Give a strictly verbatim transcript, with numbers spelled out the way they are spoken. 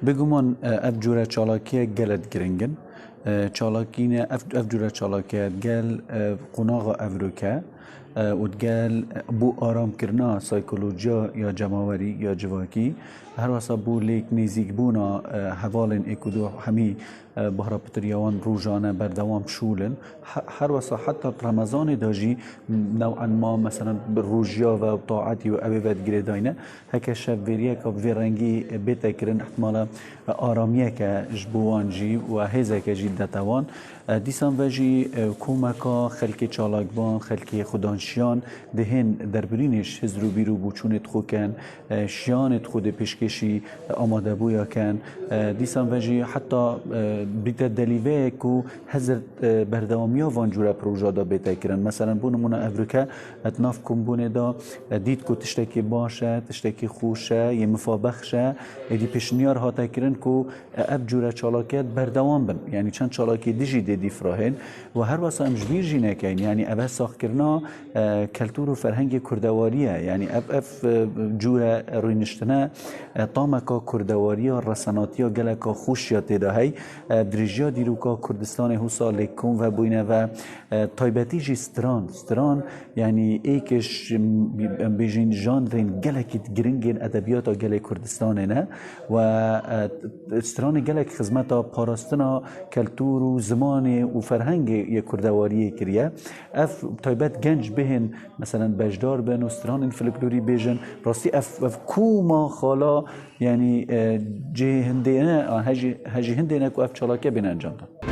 Biguman, e, ev cure çalakiyek gelek giring in. E, çalakîne, ev, ev cure çalakiyek gel, e, qonaxa evroke, e, û gel, e, bo aramkirina saykolojiya ya cemawerî ya civakî, her wesa bo lêk nêzîkbûna, e, hevalên êk û du hemî, e, bahra pitir ya wan rojane berdewam şûl in. He-, her wesa heta Remezanê de jî new'an ma, meselen, bi rojiya ve û taetî û ew ê ve digirêdayne. Heke şevbêriyeka bi vê rengî bête kirin, ihtimala aramiyeke ji bo wan jî û hêzeke jî dete wan. Dîsan ve jî komeka xelkê çalakvan, xelkê xudanşiyan dihên derbirînê ji hizr û bîr û boçûnê dixwe ken, şiyanê dixwe dê pêşkêşî amadebûya ken. Dîsan ve jî heta bîte delîveyek ku hizr e, berdewamiya van cûre proja de bête kirin. Meselen, bo nimûne, evroke di nav kombûnê de, e, dît ku tiştekî baş e, tiştekî xweş e, yê mifabexş e, êdî pêşniyar hate kirin ku, e, ev cûre çalakiyet berdewam bin. Yanî çend çalakî dijî dê dîfrahên û her wesa em ji bîr jî nekeyn. Yanî ev e saxkirina, e, keltûr û ferhengê kurdewarî ye. Yanî ev, ev, e, cûre rûniştine, e, tameka kurdewariya, resenatiya geleka xweş ya tê de hey. E, dirêjiya dîroka Kurdistanê husa lê kom vebûyne ve, e, taybetî jî stran. Stran, yanî êk ji, em bêjin, janrên gelekî giringên edebiyata gelê Kurdistanê ne. We, e, stranê gelek xizmeta parastina keltûr û zimanê û ferhengê yê kurdewariyê kiriye. Ev taybet genc bihên, meselen, beşdar bin û stranên folklorî bêjin. Rastî ev, ev koma xala, yanî, e, cihê hindê ne, a, hejî, hejî hindê ne ku ev çalake bên encam dan.